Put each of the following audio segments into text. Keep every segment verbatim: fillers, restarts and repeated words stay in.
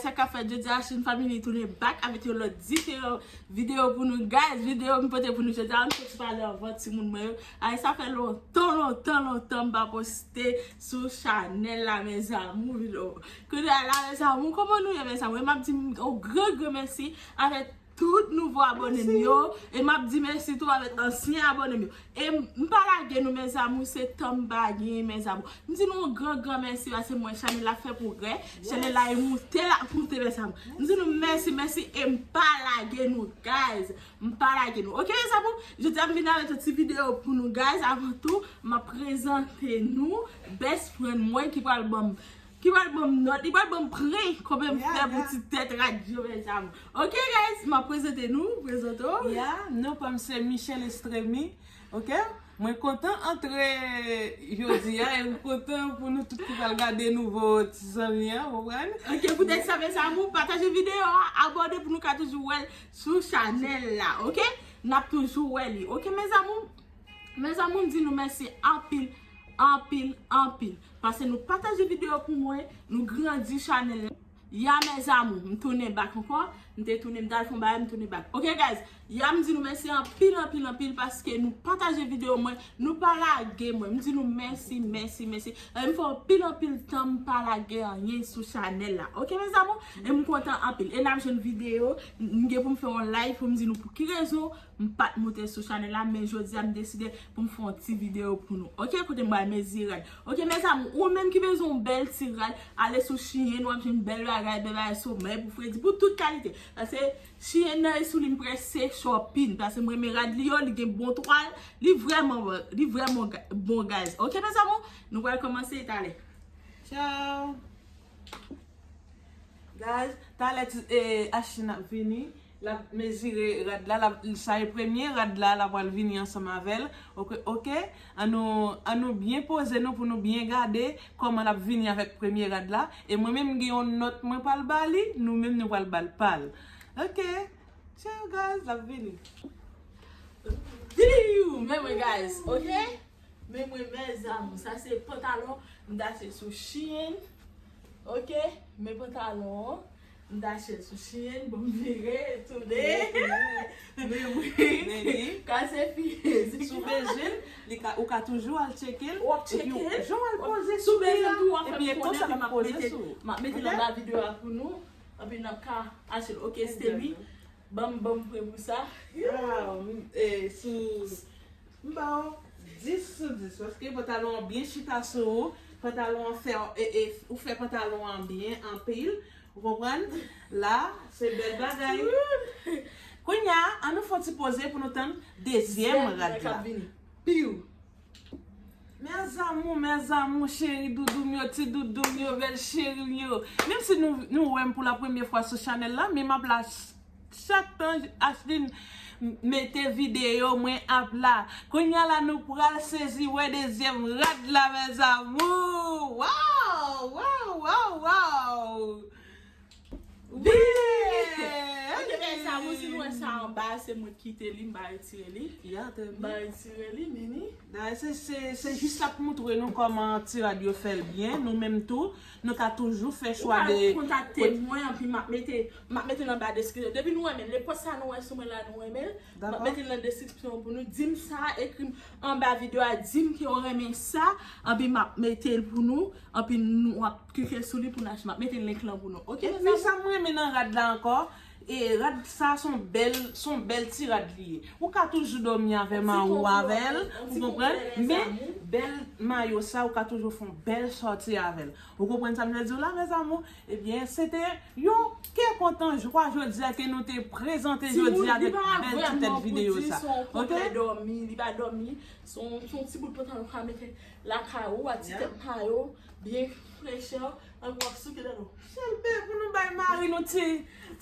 Sa k ap fèt jodi a, Ashlyn Family tounen back avèk yon lòt diferan videyo pou nou, guys. Videyo m pote pou nou jodi a, m soti pale anvan timoun mwen yo. Ay, sa fè lontan, lontan, lontan m pa poste sou chanèl la, mes amours. Kounye a la, mes amours, kòman nou ye, mes amours? E m ap di yon gran, gran mèsi avèk tout nouvo abòne m yo. E m ap di mèsi tou avèk ansyen abòne m yo. E m, m pa lage nou, mes amours, se tan m pa genyen, mes amours. M di nou yon gran, gran mèsi, paske m wè chanèl la fè pwogrè. Chanèl la e moute, l ap moute, mes amours. M di nou mèsi, mèsi, e m pa lage nou, guys. M pa lage nou. Oke, mes amours, jodi a m vin avèk yon ti videyo pou nou, guys. Avan tou, m ap prezante nou best friend mwen ki pral ban m, ki pral ban m nòt, li pral ban m pwen, konbyen m fè pou ti tèt rad yo, mes amours. Oke, guys, m ap prezante nou, prezante w. Ya, non pa m se Michelle Estremy, oke? Mwen kontan antre jodi a, e m kontan pou nou tout ki pral gade nouvo ti zanmi an, konprann? Oke, poutèt sa, mes amours, pataje videyo a, abòne pou nou ka toujou wè l sou chanèl la, oke? N ap toujou wè li, oke, mes amours? Mes amours, m di nou mèsi anpil, anpil, anpil. Paske nou pataje videyo pou mwen, nou grandi chanèl la. Ya, mes amours, m tounen back ankò. M te tounen, m t al fè yon bagay, m tounen back. Oke, guys, ya, m di nou mèsi anpil, anpil, anpil, paske nou pataje videyo mwen, nou pa lage mwen. M di nou mèsi, mèsi, mèsi. E m fè anpil, anpil tan m pa lage anyen sou chanèl la. Oke, mes amours? E m kontan anpil. E n ap jwenn videyo, m gen pou m fè yon live pou m di nou pou ki rezon m pa t moute sou chanèl la, men jodi a m deside pou m fè yon ti videyo pou nou. Oke, kote m bay mezi rad. Oke, mes amours, ou menm ki bezwen yon bèl ti rad, ale sou Shein, w ap jwenn bèl bagay, bèl bagay somèy pou fredi, pou tout kalite. Paske Shein nan e sou li m prèske shopping. Paske m renmen rad li yo, li gen bon twal, li vrèman bon, li vrèman ga-, bon, guys. Oke, mes amours, nou pral kòmanse talè. Ciao. Guys, talè ti, eh, Ashlyn ap vini. L ap mezire rad la, l ap, sa e premye rad la, l ap pral vini ansanm avè l. Oke, oke. An nou, an nou byen poze nou pou nou byen gade kòman l ap vini avèk premye rad la. E mwen menm, m gen yon nòt mwen pral ba li, nou menm nou pral ba l pa l. Oke. Ciao, guys, l ap vini. Diu! Men mwen, guys, oke? Men mwen, mes amours, sa se pantalon m t achte sou Shein. Oke? Men pantalon an, m t achte l sou Shein. Bon, m vire, tounen. Men mwen, kase fye. Si w bezwen l, li ka, ou ka toujou al tcheke l. W ap tcheke l? Jan w al poze sou li a, epi e konsa l ap poze sou ou. M ap mete l anba videyo a pou nou. Anpi n ap ka achte l. Oke, Stemi. Ban m, ban m pwen pou sa. Ah, m, eh, sou, m ba w dis sou dis, paske pantalon an byen chita sou ou, pantalon an fè, e, e, ou fè pantalon an byen anpil, ou konprann? La, se bèl bagay. Kounye a, an nou fè yon ti poze pou nou tann dezyèm rad la. Piu! Mes amours, mes amours, cheri doudou m yo, ti doudou m yo, bèl cheri m yo. Menm si nou, nou wè m pou la premye fwa sou chanèl la, men m ap la ch-, chak tan Ashlyn mete videyo, mwen ap la. Kounye a la, nou pral sezi wè dezyèm rad la, mes amours. Waw, waw, waw, waw. Wi! Ok, mes amours, si nou wè sa anba, se mwen ki kite li, m pa retire li. Ya, trè byen. M pa retire li, mini. Dayè, se, se, se jis l ap moutre nou kòman ti rad yo fè l byen. Nou menm tou, nou ka toujou fè chwa de. Ou ka kontakte mwen, anpi m ap mete, m ap mete l anba deskripsyon. Depi nou renmen l, nenpòt sa nou wè sou mwen la, nou renmen l. M ap mete l nan deskripsyon pou nou. Di m sa, ekri m anba videyo a, di m ke w renmen sa, anpi m ap mete l pou nou, anpi nou ap klike sou li pou n achte. M ap mete link lan pou nou. Oke, mes amours? Epi sa m renmen nan rad la ankò, e rad sa se yon bèl, se yon bèl ti rad li ye. Ou ka toujou dòmi avè mayo avè l, ou konprann? Men bèl mayo sa, ou ka toujou fè yon bèl sòti avè l. Ou konprann sa m vle di w la, mes amours? Ebyen, se te yon kè kontan, jwa jodi a ke nou te prezante jodi a avèk bèl ti tèt videyo sa. Oke? Li pa dòmi, li pa dòmi. Se yon, se yon ti bout pantalon ou ka mete lakay ou, a ti tèt mayo, byen frechè, anpi w ap souke dan dlo. Sèl bèl pou nou bay mari nou ti,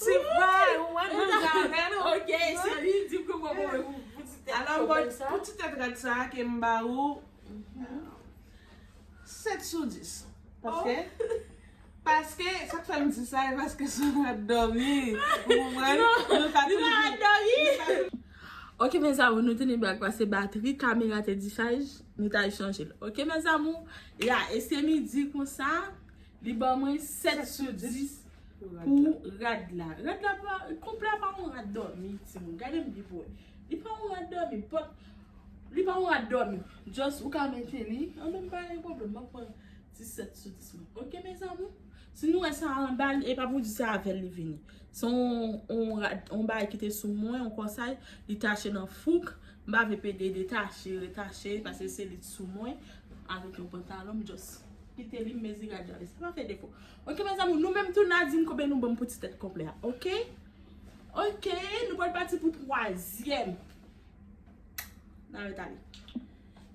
ti bay, ou wè, nou jare nou. Oke, se li di m kòman pou, pou ti tèt. Alò, pou ti tèt rad sa a ke m ba ou, sèt sou dis. Paske, paske, sa k fè m di sa, e paske sou rad dòmi. Ou konprann? Nou ka toujou. Ok, mes amours, nou tounen back paske batri kamera te dichaj, nou t al chanje l. Ok, mes amours? Ya, e se midi konsa, li ban mwen sèt sou dis. Pou rad la. Rad la pa, konplè a pa yon rad dòmi, timoun. Gade m byen pou wè. Li pa yon rad dòmi, but li pa yon rad dòmi. Just, ou ka mete li. An menm pa gen pwoblèm, m ap pran disèt sou dis mwen. Ok, mes amours? Si nou wè sa anba, e pa pou di se avè l li vini. Se yon, yon rad, yon bagay ki te sou mwen, yon kòsay, li tache nan fouk. M pa vle pede detache, retache, paske se li t sou mwen, avèk yon pantalon, m just kite li, m mezi rad la, sa pa fè defo. Ok, mes amours, nou menm tou, n a di m konbyen nou ban m pou ti tèt konplè a, ok? Ok, nou pral pati pou twazyèm. N a ret ale.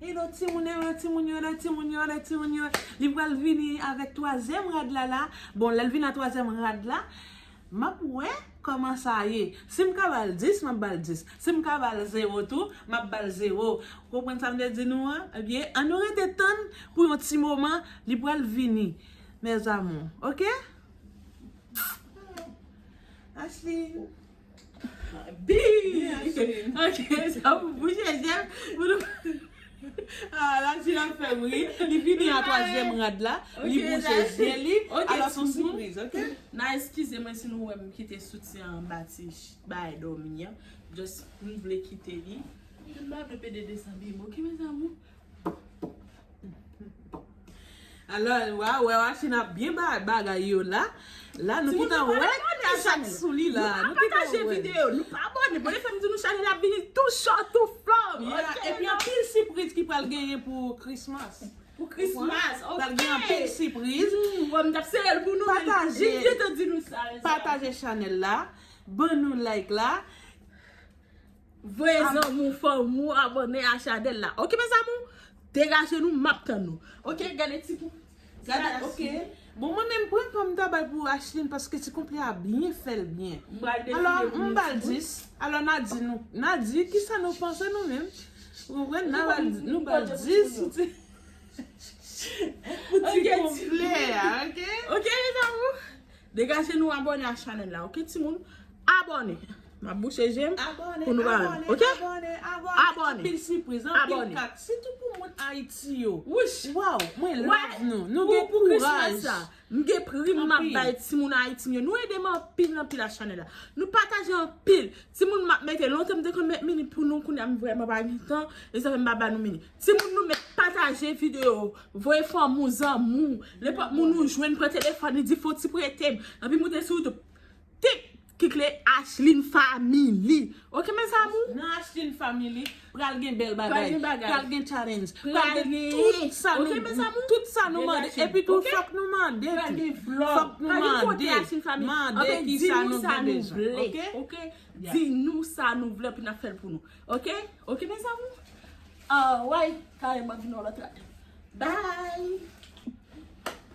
Hello timoun, hello timoun yo, hello timoun yo, hello timoun yo. Li pral vini avèk twazyèm rad la la. Bon, lè l vin a twazyèm rad la, m ap wè kòman sa ye. Si m ka ba l dis, m ap ba l dis. Si m ka ba l zewo tou, m ap ba l zewo. Ou konprann sa m te di nou an? Ebyen, ann nou rete tann pou yon ti moman, li pral vini. Mes amours, ok? Ashley. Bi! Ok, sa pou bouche je m. Pou nou... Ah, la, ti la fè m ri. Li vini a twazyèm rad la. Li bouche je li. Ok, alò, se yon sipriz, ok? N a eskize mwen si nou wè m kite soutyen anba ti ch-, bay dòmi an. Just, m vle kite li. M pa vle pede desann byen, ok, mes amours? Alò, wa, wè, Ashley ap byen ba, bagay yo la. La, nou gentan wè kachèt sou li la. Nou gentan wè. Pataje videyo, nou pa abòne. Bon, lè fè m di nou chanèl la ap vini tou cho, tou flò. Yeah, epi anpil sipriz ki pral genyen pou Christmas. Pou Christmas, ok. Pral gen anpil sipriz. Hmm, wè, m t ap sere l pou nou, men li gentan di nou sa, mes amours. Pataje chanèl la. Ban nou like la. Voye zanmi w, fanmi w abòne a chanèl la. Ok, mes amours? Degaje nou, m ap tann nou. Ok, gade ti pou. Gade, ok. Bon, mwen menm, pran tan m ta bay pou Ashley, paske ti konplè a byen fè l byen. Alò, m ba l dis. Alò, n a di nou, n a di kisa nou panse nou menm. Ou konprann? N a ba l, nou ba l dis. Pou ti konplè a, ok? Ok, mes amours. Degaje nou abòne a chanèl la, ok, timoun? Abòne. M ap bouche je m pou nou pa wè, ok? Abòne, abòne, abòne. Anpil sipriz, anpil kat. Sitou pou moun Ayiti yo. Wouch. Waw, mwen love nou. Nou gen kouraj. M gen prim m ap bay timoun Ayiti m yo. Nou ede m anpil, anpil a chanèl la. Nou pataje anpil. Timoun, m ap mete, lontan m te konn met mini pou nou, kounye a m vrèman pa gen tan. E sa fè m pa ba nou mini. Timoun, nou mèt pataje videyo, voye fanmi w, zanmi w, nenpòt moun ou jwenn, pran telefòn li, di fè w ti prete m. Epi moute sou YouTube. Tik, klik le Ashley Family. Ok, mes amours? Nan Ashley Family, pral gen bèl bagay, pral gen challenge, pral gen tout sa nou, tout sa nou mande. Epi tou, fòk nou mande tou. Fòk nou mande. Mande kisa nou gen bezwen. Ok? Di nou sa nou vle, epi n ap fè l pou nou. Ok? Ok, mes amours? Ah, way, kare m ap vin yon lòt rad. Bye!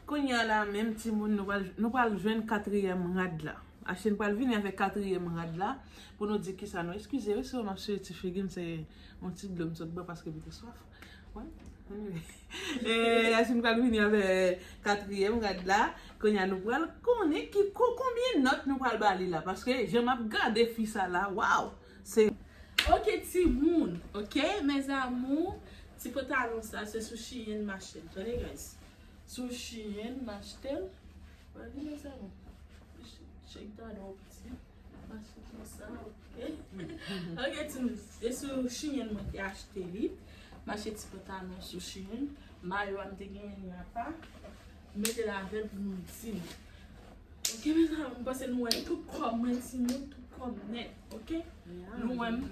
Kounye a la menm, timoun, nou pral, nou pral jwenn katriyèm rad la. Ashley pral vini avèk katriyèm rad la pou nou di kisa nou. Eskize wi, si w ap swiv ti figi m, se yon ti dlo m sot bwè paske m te swaf. Wè, anyway. E, Ashley pral vini avèk katriyèm rad la. Kounye a nou pral konnen ki, ko-, konbyen nòt nou pral ba li la. Paske jan m ap gade fi sa la, waw! Se... Ok, timoun. Ok, mes amours. Ti pantalon sa, se sou Shein m achte l. Tande, guys. Sou Shein m achte l. Gade, mes amours. Check that out, piti. M achte konsa, ok. Ok, timoun. Se sou Shein mwen te achte li. M achte ti pantalon sou Shein. Mayo a m te genyen li apa. M mete l avè l pou nou di m. Ok, mes amours, m panse nou wè tout kò mwen, timoun, tout kò m nèt, ok? Nou wè m.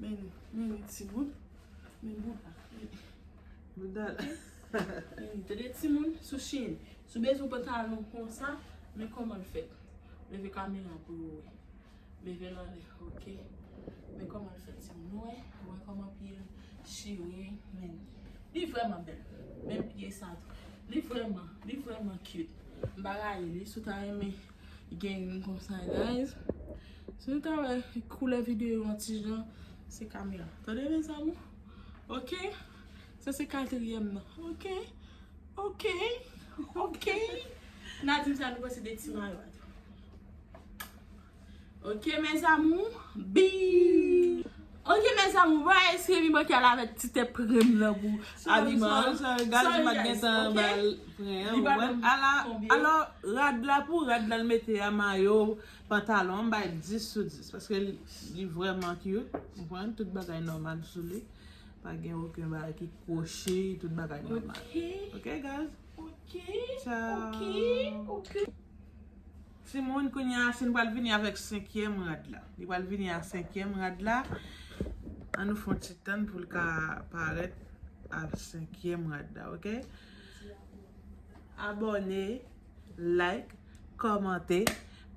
Men, men, men, timoun. Men bouda. Bouda la. Men, tande timoun, sou Shein. Si w bezwen pantalon konsa, men kòman l fèt. Leve kamera pou yo wè. Leve l anlè, ok. Men kòman l fèt, timoun. Nou wè, wè kòman pye l chire, men li vrèman bèl. Men pye sa tou. Li vrèman, li vrèman cute. M pa rayi li, si w ta renmen gen youn konsa, guys. Si nou ta wè koulè videyo yon ti jan, se kamera. Tande, mes amours? Ok? Sa se katriyèm nan. Ok? Ok? Ok? N a di m sa nou panse de ti mayo a tou. Ok, mes amours, bi! Ok, mes amours, bon, eske mi manke al avèk ti tèt pran m nan pou abiman? Sorry, sorry, sorry, guys, m pa t gentan ba l pran an, ou konprann? Alò, rad la, pou rad la, l mete a, mayo, pantalon, m bay dis sou dis, paske li, li vrèman cute, ou konprann? Tout bagay nòmal sou li. Pa gen okenn bagay ki kwochi, tout bagay nòmal. Ok, guys? Ok, ok, ok. Timoun, kounye a, si n pral vini avèk senkyèm rad la. Li pral vini a senkyèm rad la. An nou fè yon ti tann pou l ka parèt a senkyèm rad la, ok? Abòne, like, kòmante,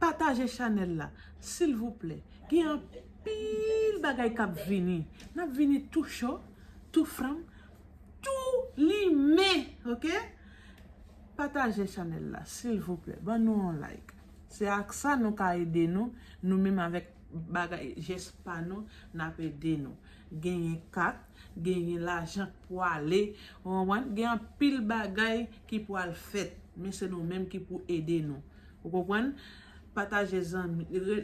pataje chanèl la, silvouplè. Gen anpil bagay k ap vini. N ap vini tou cho, tou franm, tou limen, ok? Pataje chanèl la, silvouplè. Ban nou yon like. Se ak sa nou ka ede nou, nou menm avèk bagay, jès pa nou, n ap ede nou. Genyen kat, genyen lajan k pwale, ou konprann? Gen anpil bagay ki pwal fèt, men se nou menm ki pou ede nou. Ou konprann? Pataje zanmi, re-,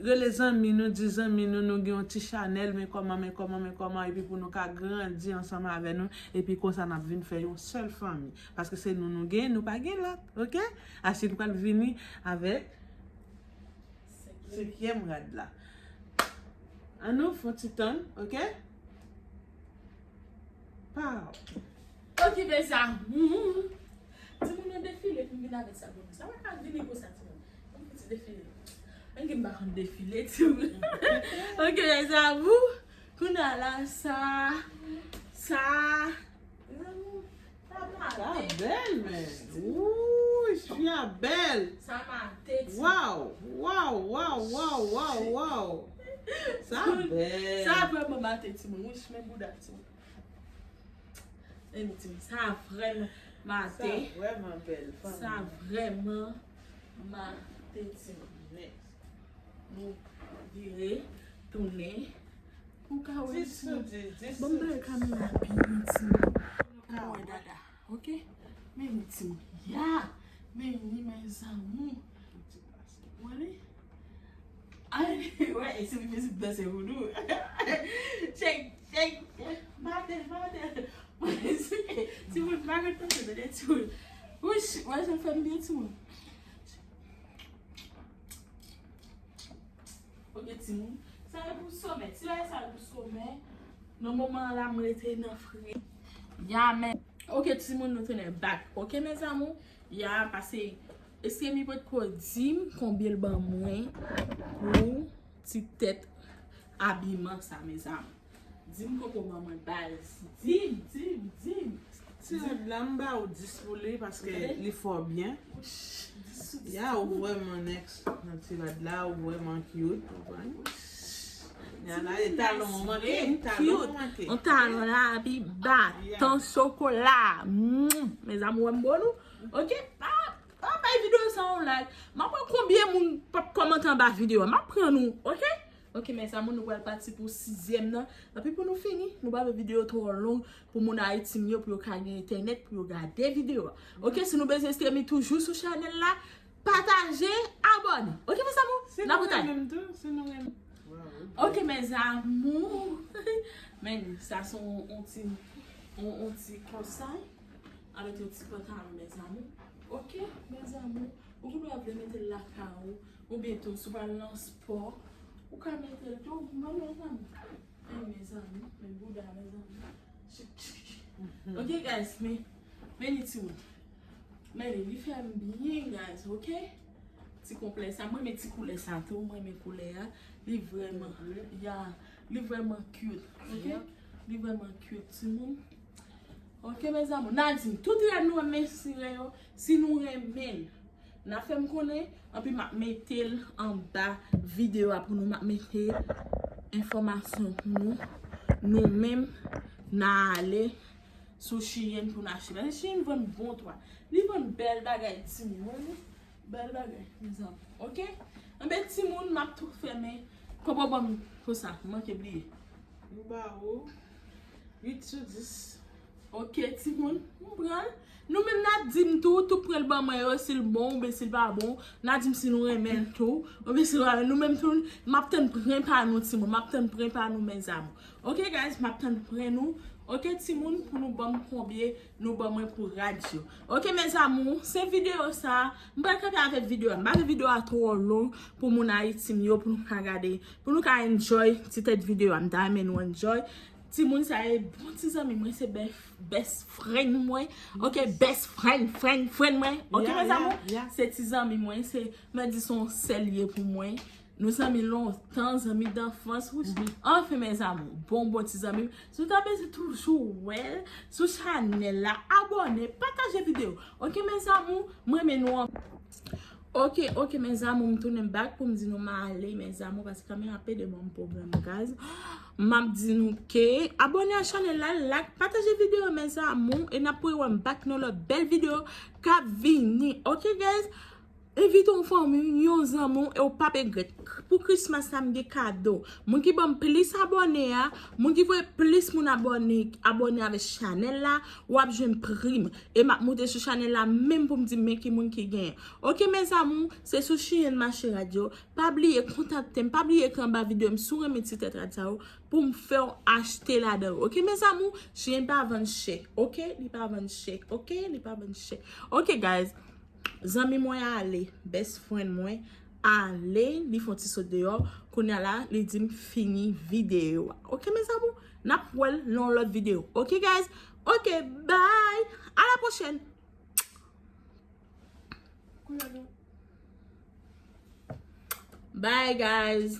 rele zanmi nou, di zanmi nou, nou gen yon ti chanèl, men kòman, men kòman, men kòman, epi pou nou ka grandi ansanm avè nou, epi konsa n ap vin fè yon sèl fanmi. Paske se nou nou gen, nou pa gen lòt, ok? Asid pral vini avèk senkyèm rad la. An nou fè yon ti tann, ok? Pow! Ok, mes amours. Timoun yo defile pou m vin avèk sa pou nou. Sa pa ka vini konsa, timoun. Yon ti defile. Menm ke m pa konn defile, timoun. Ok, mes amours. Kounye a la, sa, sa. Mes amours, sa mate. Sa bèl, men. Wouy, fi a bèl. Sa mate, timoun. Waw, waw, waw, waw, waw, waw. Sa bèl. Sa vrèman mate, timoun. Wouch, men bouda, timoun. Anmwey, timoun, sa vrèman mate. Sa vrèman bèl, fanmi. Sa vrèman mate, timoun. Next. Nou vire, tounen. Ou ka wè, timoun. Dis sou dis, dis sou dis. Bon, m bay kamera byen, timoun. Ou ka wè dada, ok? Men li, timoun. Ya! Men li, mes amours. Ou wè li? Ay, wè, e se mizik danse voudou. Shake, shake, shake. Mate, mate. Timoun, pa ret panse, tande, timoun. Wouch, wè, jan l fè m byen, timoun. Ok, timoun. Sa e pou somè. Ti bagay sa e pou somè. Nan moman la, m rete nan fri. Ya, men. Ok, timoun, nou tounen back. Ok, mes amours. Ya, pase, eske mi potko di m konbyen l ban mwen pou ti tèt abiman sa, mes amours? Di m koko manman baz. Di m, di m, di m. Ti rad la, m ba ou dis pou li paske li fò byen. Wouch, dis sou dis. Ya, ou vrèman next nan ti rad la, ou vrèman cute, ou konprann? Ya, la, e talon ou manke, talon ou manke. Yon talon la, abi, batan, chokola. Mm, mes amours, wè m bon nou. Ok? Pa, pa bay videyo sa yon like. M ap wè konbyen moun p ap kòmante anba videyo a. M ap pran nou, ok? Ok, mes amours, nou pral pati pou sizyèm nan. Epi pou nou fini, nou pa vle videyo twò long pou moun Ayiti m yo, pou yo ka gen entènèt, pou yo gade videyo a. Ok, si nou bezwen stream toujou sou chanèl la, pataje, abòne. Ok, mes amours? Si nou renmen m tou, si nou renmen. Ok, mes amours. Men, sa se yon, yon ti, yon, yon ti konsèy. Avèk yon ti pantalon, mes amours. Ok, mes amours. Ou gendwa vle mete l lakay ou, oubyen tou, si w pral nan spò, ou ka mete l tou, men, mes amours. Men, mes amours, men bouda, mes amours. Chik, chik, chik. Ok, guys, men, men li timoun. Men li, li fè m byen, guys, ok? Ti konplè sa, mwen renmen ti koulè sa tou, mwen renmen koulè a. Li vrèman, ya, li vrèman cute, ok? Li vrèman cute, timoun. Ok, mes amours, n a di m, tout rad nou renmen sire yo, si nou renmen l, n a fè m konnen, anpi m ap mete l anba videyo a pou nou, m ap mete enfòmasyon pou nou, nou menm, n a ale sou Shein pou n achte. Paske Shein vann bon twa. Li vann bèl bagay, timoun, wi. Bèl bagay, mes amours. Ok? Anben, timoun, m ap tou fèmen. Konpò ban m konsa, m manke bliye. M ba ou uit sou dis. Ok, timoun, m pran l. Nou menm n a di m tou, tou pran l ban mwen yo, si l bon oubyen si l pa bon. N a di m si nou renmen l tou, oubyen si nou pa renmen l. Nou menm tou, m ap tann pran pa nou, timoun. M ap tann pran pa nou, mes amours. Ok, guys, m ap tann pran nou. Ok, timoun, pou nou ban m konbyen nou ban mwen pou rad yo. Ok, mes amours, se videyo sa. M pral kanpe avèk videyo a. M pa vle videyo a twò long pou moun Ayiti m yo, pou nou ka gade, pou nou ka enjoy ti tèt videyo a. M ta renmen nou enjoy. Timoun sa e bon ti zanmi mwen, se best, best friend mwen. Ok, best friend, friend, friend mwen. Ok, mes amours, se ti zanmi mwen, se, mwen di se yon sèl ye pou mwen. Nou zanmi lontan, zanmi danfans, wi. Anfen, mes amours, bon, bon ti zanmi. Si w ta bezwen toujou wè l sou chanèl la, abòne, pataje videyo. Ok, mes amours, mwen renmen nou anpil. Ok, ok, mes amours, m tounen back pou m di nou m ale, mes amours, paske kamera pede ban m pwoblèm, guys. M ap di nou ke abòne a chanèl la, like, pataje videyo, mes amours, e n ap wè m back nan lòt bèl videyo k ap vini. Ok, guys? Envite yon fanmi, yon zanmi w, e w p ap regrèt. Pou Christmas la, m gen kado. Moun ki ban m plis abòne a, moun ki voye plis moun abòne, abòne avèk chanèl la, w ap jwenn prim. E m ap moute sou chanèl la menm pou m di men ki moun ki genyen. Ok, mes amours, se sou Shein m achte rad yo. Pa bliye kontakte m, pa bliye ekri anba videyo m si w renmen ti tèt rad sa yo, pou m fè w achte ladan yo. Ok, mes amours, Shein pa vann chè. Ok, li pa vann chè. Ok, li pa vann chè. Ok, guys. Zanmi mwen ale, best friend mwen ale, li fè yon ti sot deyò. Kounye a la, li di m fini videyo a. Ok, mes amours, n ap wè l nan yon lòt videyo. Ok, guys? Ok, bye! À la prochaine! Bye, guys!